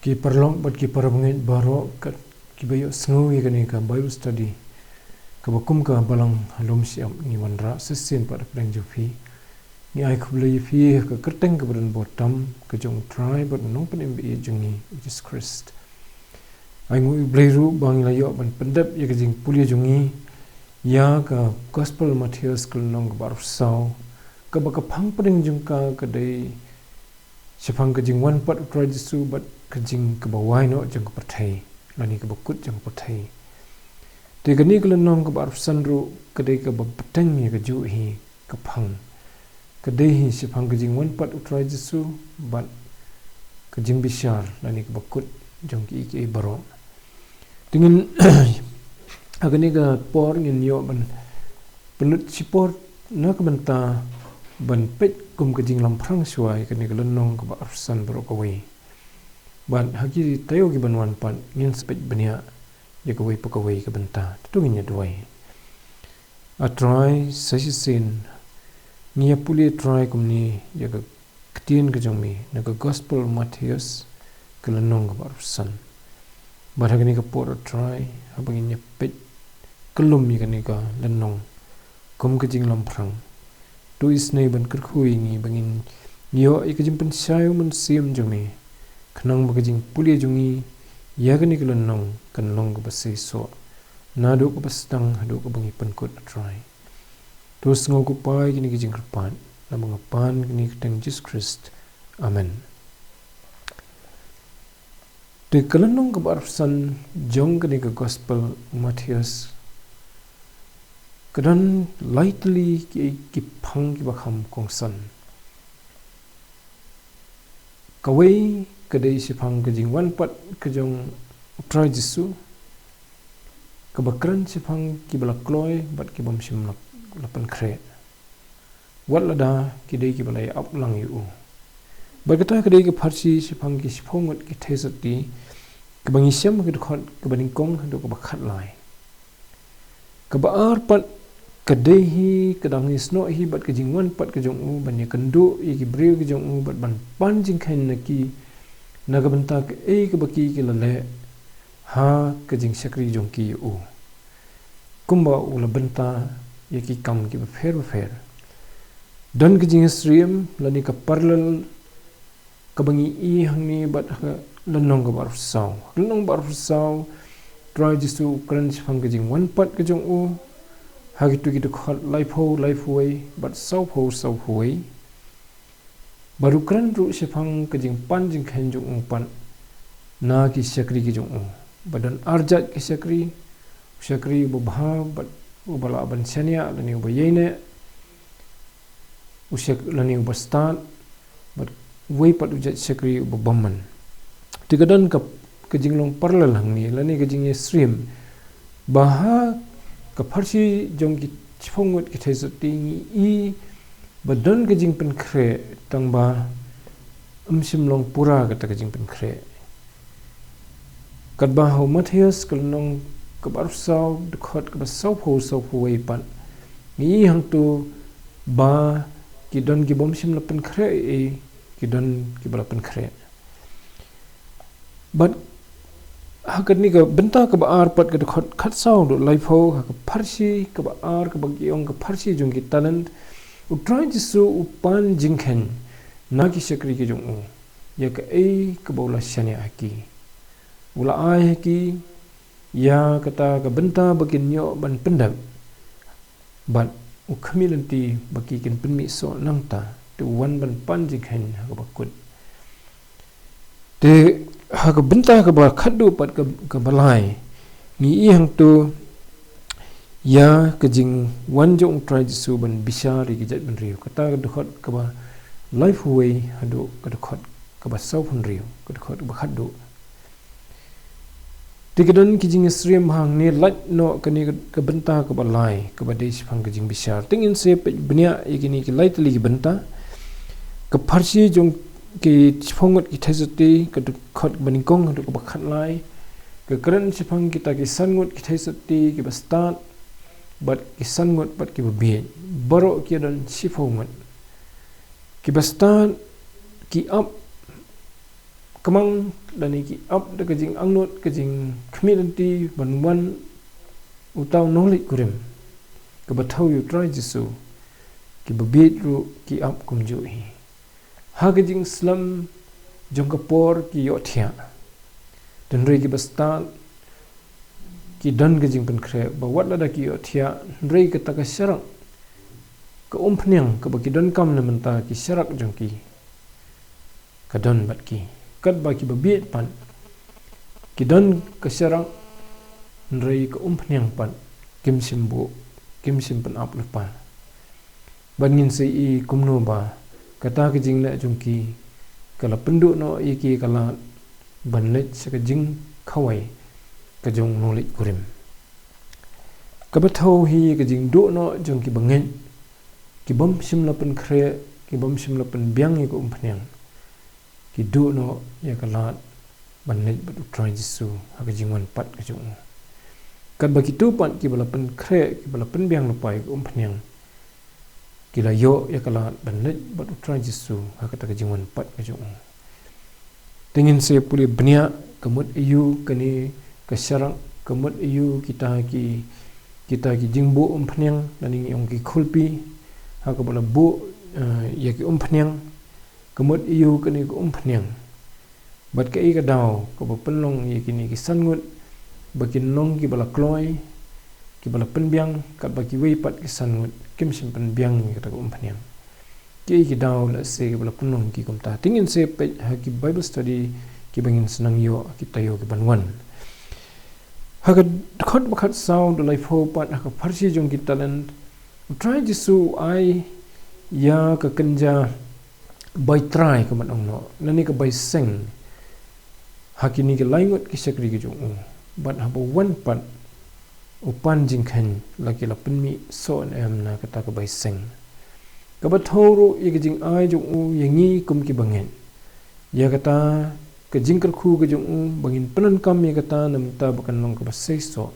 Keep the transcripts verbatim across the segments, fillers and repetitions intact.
Ki paralok bad ki parabangeit baroh, kat kiba ïohsngew ïa kane ka Bible study, kaba kum ka balang ha lum shyiap, ngi wanrah shisien pat hapdeng jong phi. Ngi ai khublei ïa phi ha ka kyrteng kaba donbor tam ka jong U Trai bad Nongpynim ba ïeit jong ngi, U Jisu Khrist. Ai nguh ïa U Blei ruh ba ngi la ïoh ban pyndep ïa ka jingpule jong ngi ïa ka Gospel Mathaios ka lynnong kaba arphew saw, kaba ka phang pdeng jong ka ka dei shaphang ka jingwan pat U Trai Jisu bad ka jing kaba wai noh jong ka pyrthei, lane kaba kut jong ka pyrthei. Te kane ka lynnong kaba arphew san ruh ka dei kaba bteng ïa kajuh hi ka phang. Ka dei hi shaphang ka jingwan pat U Trai Jisu bad ka jingbishar lane kaba kut jong kiei kiei baroh. Te ngin ha kane ka por ngin ïoh ban pynlut shipor na ka bynta ban peit kum ka jinglamphrang shuwa ïa kane ka lynnong kaba arphew san baroh kawei. Bad ha ki taïew kiban wan pat ngin sa peit bniah ïa kawei pa kawei ka bynta. Te to ngin ïa duwai. A Trai, sa shisien ngi ïa pule, Trai, kumne ïa ka ktien ka jong me na ka Gospel Mathaios ka lynnong kaba arphew san. Bad ha kane ka por, A Trai, haba ngin ïa peit kyllum ïa kane ka lynnong kum ka jinglamphrang, to isynei ban kyrkhu ïa ngi ba ngin ïoh ïa ka jingpynshai mynsiem jong me, khnang ba ka jingpule jong ngi ïa kane ka lynnong kan long kaba seisoh naduh kaba sdang haduh kaba ngi pynkut, A Trai. To sngew ko Pa ïa kine ki jingkyrpad, namar nga pan kine ha ka kyrteng Jisu Khrist. Amen. Te ka lynnong kaba arphew san jong kane ka Gospel Mathaios ka don lai tylli ki, ki phang kiba kham kongsan. Kawei ka dei shaphang ka jingwan pat ka jong U Trai Jisu, kaba kren shaphang kiba la kloi bad ki bym shym la, la pynkhreh, wat lada ki dei kiba la ïa ap lang ïa u. Bad kata ka dei ka pharshi shaphang ki shiphew ngut ki theisotti, kaba ngi shem ha ka dkhot kaba nyngkong haduh kaba khatlai. Kaba ar pat ka dei hi ka dang ïasnoh hi bad ka jingwan pat ka jong u ban ïakynduh ïa ki briew ki jong u bad ban pan jingkheiñ na ki na ka bynta kaei kaba ki, ki la leh ha ka jingshakri jong ki ïa u, kumba u la bynta ïa ki kam kiba pher bapher. Don ka jingïasyriem lane ka parallel kaba ngi i hangne bad ha ka lynnong kaba arphew saw. Lynnong ba arphew saw, Trai Jisu u kren shaphang ka jingwan pat ka jong u ha kito ki dkhot laiphew, laiphew wei bad sawphew, sawphew wei. Bad u kren ruh shaphang ka jingpan jingkheiñ jong u pat na ki shakri ki jong u. Ba don arjait ki shakri, u shakri uba bha bad uba lah ban shaniah lane uba ïaineh, u shak-, lane uba stad, bad uwei pat u jait shakri uba bymman. Te ka don ka, ka jinglong parallel hangne lane ka jingïasyriem ba ha ka pharshi jong ki shiphew ngut ki theisotti ngi i ba don ka jingpynkhreh, tangba ym shym long pura kata ka jingpynkhreh. Katba ha u Mathaios ka lynnong kaba arphew saw, dkhot kaba sawphew, sawphew wei pat, ngi i hangto ba ki don ki bym shym la pynkhreh, eh, ki don kiba la pynkhreh. Bad ha kane ka bynta kaba ar pat, ka dkhot khatsaw haduh laiphew, ha ka pharshi kaba ar kaba ki ong ka pharshi jong ki talent, U Trai Jisu u pan jingkheiñ na ki shakri ki jong u ïa kaei kaba u la shaniah ha ki. U la ai ha ki ïa kata ka bynta ba kin ïoh ban pyndep, bad u khmih lynti ba ki kin pynmih soh nangta, te u wan ban pan jingkheiñ ha kaba kut. Te ha ka bynta kaba khatduh pat, ka, kaba lai, ngi i hangto ïa ka jingwan jong U Trai Jisu ban bishar ïa ki jaitbynriew. Kata ka dkhot kaba laiphew wei haduh ka dkhot kaba sawphew hynriew, ka dkhot kaba khatduh. Te ka don ki jingïasyriem hangne, lait noh kane ka, ka bynta kaba lai, kaba dei shaphang ka jingbishar. Te ngin sa peit bniah ïa kine ki lai tylli ki bynta. Ka pharshi jong ki shiphew ngut ki theisotti, ka dkhot kaba nyngkong haduh kaba khatlai, ka kren shaphang kita ki san ngut ki theisotti kiba stad bad ki san ngut pat kiba bieit. Baroh ki don shiphew ngut. Kiba stad ki ap Kamang lane ki ap da ka jingangnud, ka jingkhmih lynti ban wan uta u nongleit kurim, kaba thew ïa u Trai Jisu, kiba bieit ruh ki ap kumjuh hi. Ha ka jingslem jong ka por ki ïohthiah. Hynrei kiba stad ki don ka jingpynkhreh ba wat lada ki ïohthiah, hynrei kata ka sharak, ka umphniang kaba ki donkam na mynta, ki sharak jong ki ka don bad ki. Katba kiba bieit pat ki don ka sharak, hynrei ka umphniang pat kim shym buh, kim shym pynap lypa. Bad ngin sa ïohi kumno ba kata ka jingleh jong ki ka la pynduh noh ïa ki ka lad ban leit sha ka jingkhawai ka jong u nongleit kurim. Kaba thew hi ka jingduh noh jong ki bangeit, ki bym shym la pynkhreh, ki bym shym la pynbiang ïa ka umphniang. Ki duh noh ïa ka lad ban leit bad u Trai Jisu ha ka jingwan pat ka jong u. Katba kito pat kiba la pynkhreh, kiba la pynbiang lypa ïa ka umphniang, ki la ïoh ïa ka lad ban leit bad u Trai Jisu ha kata ka jingwan pat ka jong u. Te ngin sa pule bniah, ka mut aïu kane ka sharak, ka mut aïu kita ki, kita ki jingbuh umphniang, lane ngi ong ki khulpi, ha kaba la buh, eh, ïa ki umphniang, ka mut aïu kane ka umphniang. Bad kaei ka daw kaba pynlong ïa kine ki san ngut ba kin long kiba la kloi, kiba la pynbiang, katba kiwei pat ki san ngut kim shym pynbiang ïa kata ka umphniang. Kiei ki daw lehse kiba la pynlong ki kumta. Te ngin sa peit ha ki Bible study kiba ngin sa nang ïoh ha ki taïew kiban wan. Ha ka dkhot ba khatsaw, da laiphew pat, ha ka pharshi jong ki talent, u Trai Jisu u ai ïa ka kynja bai trai, ka mut ong noh, lane ka bai seng, ha kine ki lai ngut ki shakri ki jong u. Bad haba wan pat u pan jingkheiñ, la ki la pynmih soh ne em na kata ka bai seng. Kaba thew ruh ïa ka jingai jong u ïa ngi kum ki bangeit, ïa kata ka jingkyrkhu ka jong u ba ngin pyndonkam ïa kata na bynta ba kan long kaba seisoh.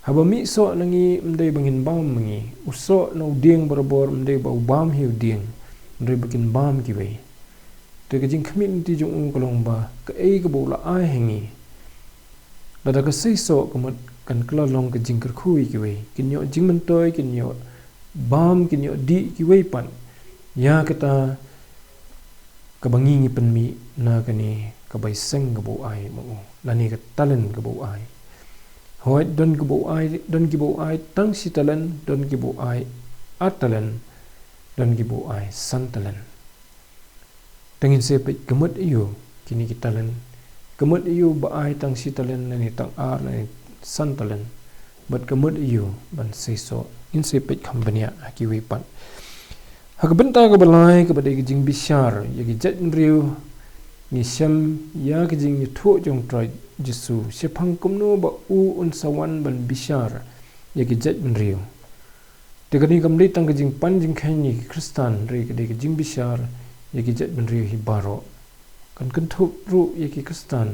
Haba mih soh na ngi, ym dei ba ngin bam ma ngi. U soh na u dieng barabor, ym dei ba u bam hi u dieng, hynrei ba kin bam kiwei. Te ka jingkhmih lynti jong u ka long ba kaei kaba u la ai ha ngi, lada ka seisoh, ka mut kan kylla long ka jingkyrkhu ïa kiwei. Kin ïoh jingmyntoi, kin ïoh bam, kin ïoh dih kiwei pat ïa kata kaba ngi ngi pynmih na kane ka bai seng kaba u ai ma u, lane ka talent kaba u ai. Hooid, don kiba u ai, don kiba u ai tang shi talent, don kiba u ai ar talent, don kiba u ai san talent. Te ngin sa peit ka mut aïu kine ki talent, ka mut aïu ba ai tang shi talent, lane tang ar, lane san talent, bad ka mut aïu ban seisoh. Ngin sa peit kham bniah ha kiwei pat. Ha ka bynta kaba lai, kaba dei ka jingbishar ïa ki jaitbynriew, ngi shem ïa ka jingïathuh jong u Trai Jisu shaphang kumno ba u un sa wan ban bishar ïa ki jaitbynriew. Te kane kam dei tang ka jingpan jingkheiñ ïa ki Khristan, hynrei ka dei ka jingbishar ïa ki jaitbynriew hi baroh. Kan kynthup ruh ïa ki Khristan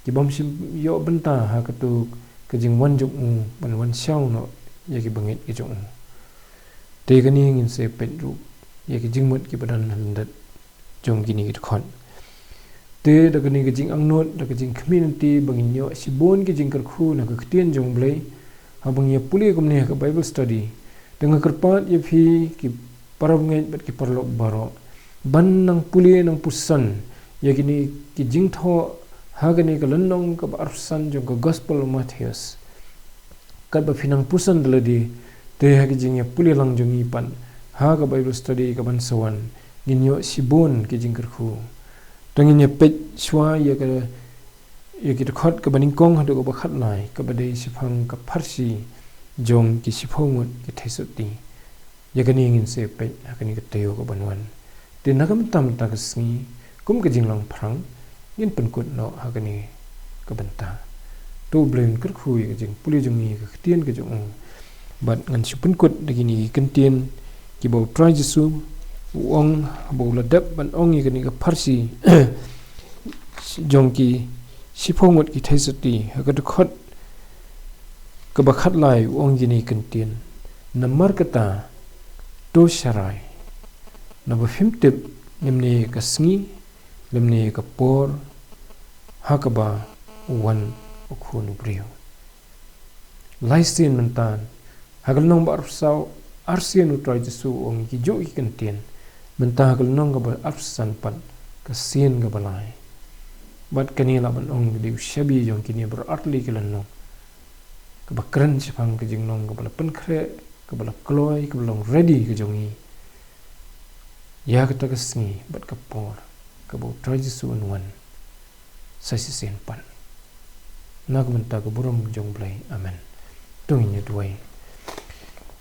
ki bym shym ïoh bynta ha kato ka jingwan jong u ban wan shaw noh ïa ki bangeit ki jong u. Te kane ngin sa peit ruh ïa ki jingmut kiba don ha lyndet jong kine ki dkhot. Te da kane ka jingangnud, da ka jingkhmih lynti, ba ngin ïoh shibun ki jingkyrkhu na ka ktien jong u Blei, haba ngi ïa pule kumne ha ka Bible study. Te nga kyrpad ïa phi ki parabangeit bad ki paralok baroh ban nang pule, nang puson ïa kine ki jingthoh ha kane ka lynnong kaba arphew san jong ka Gospel u Mathaios. Katba phi nang puson da lade, te ha ka jingïapule lang jong ngi pat ha ka Bible study kaban sa wan, ngin ïoh shibun ki jingkyrkhu. To ngin ïa peit shuwa ïa ka, ïa ki dkhot kaba nyngkong haduh kaba khatlai, kaba dei shaphang ka pharshi jong ki shiphew ngut ki theisotti. Ïa kane ngin sa peit ha kane ka taïew kaban wan. Te na ka mynta mynta ka sngi, kum ka jinglong phrang, ngin pynkut noh ha kane ka bynta. To u Blei un kyrkhu ïa ka jingpule jong ngi ïa ka ktien ka jong u. Bad ngan shu pynkut da kine ki kyntien kiba u Trai Jisu u ong, ba u la dep ban ong ïa kane ka pharshi jong ki shiphew ngut ki theisotti, ha ka dkhot kaba khatlai u ong kine ki kyntien. Namar kata, to sharai, naba phim tip mynne ka sngi lymne ïa ka por ha kaba u wan u Khun u briew. Lai sien mynta, ha ka lynnong ba arphew saw, arsien u Trai Jisu u ong ïa kijuh ki kyntien. Mynta ha ka lynnong kaba arphew san pat, ka sien kaba lai. Bad kane lah ban ong ka dei u shabi jong kine baroh artylli ki lynnong. Kaba kren shaphang ka jinglong kaba la pynkhreh, kaba la kloi, kaba long ready ka jong ngi ïa kata ka sngi bad ka por kaba u Trai Jisu un wan sa shisien pat. Na ka bynta ka burom jong u Blei. Amen. To ngin ïa duwai.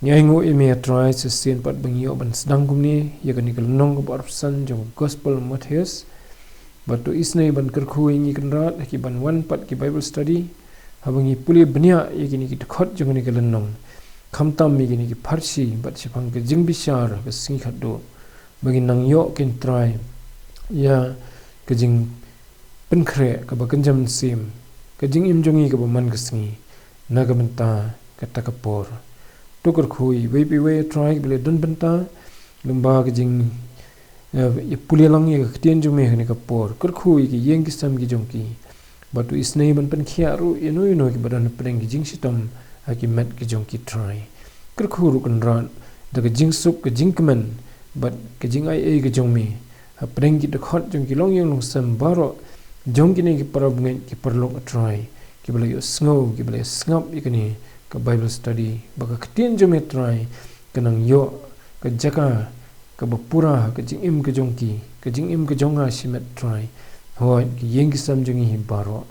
Ngi ainguh ïa me, Trai, sa shisien pat ba ngi ïoh ban sdang kumne ïa kane ka lynnong kaba arphew san jong ka Gospel Mathaios. Bad to isynei ban kyrkhu ïa ngi, Kynrad, ha ki ban wan pat ki Bible study, haba ngi pule bniah ïa kine ki dkhot jong kane ka lynnong, khamtam ïa kine ki pharshi bad shaphang ka jingbishar ka sngi khatduh, ba ngin nang ïoh, Kynrad, ïa ka jingpynkhreh kaba kynja mynsiem, ka jingim jong ngi kaba man ka sngi, na ka bynta kata ka por. To kyrkhu ïa iwei pa iwei, Trai, kiba la don bynta lyngba ka jing, eh, ïa pule lang ïa ka ktien jong me ha kane ka por. Kyrkhu ïa ki ïing ki sem ki jong ki. Bad to isynei ban pynkhiah ruh ïa no ïa no kiba don hapdeng ki jingshitom ha ki met ki jong ki, Trai. Kyrkhu ruh, Kynrad, da ka jingsuk, ka jingkmen bad ka jingaiei ka jong me hapdeng ki dkhot jong ki longïing longsem baroh jong kine ki para bangeit, ki paralok, Trai, kiba la ïohsngew, kiba la ïohsngap ïa kane ka Bible study, ba ka ktien jong me, Trai, ka nang ïoh ka jaka kaba pura ha ka jingim ka jong ki, ka jingim ka jong nga shimet, Trai. Hooid, ki ïing ki sem jong ngi hi baroh.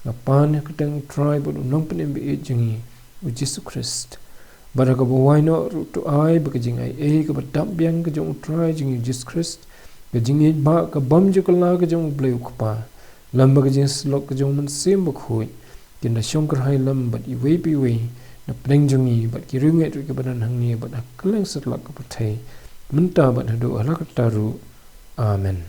Nga pan ha ka kyrteng, Trai, bad u Nongpynim ba ïeit jong ngi, u Jisu Khrist. Bad ha kaba wai noh ruh, to ai ba ka jingaiei kaba dap biang ka jong u Trai jong ngi u Jisu Khrist, ka jingïeit ba ka bym ju kylla ka jong u Blei u Kpa, lem bad ka jingsyllok ka jong u Mynsiem Bakhuid, kin da shongkyrhai lem bad iwei pa iwei napdeng jong ngi bad ki riewngeit ruh kiba don hangne bad ha kylleng satlak ka pyrthei, mynta bad haduh katta katta ruh. Amen.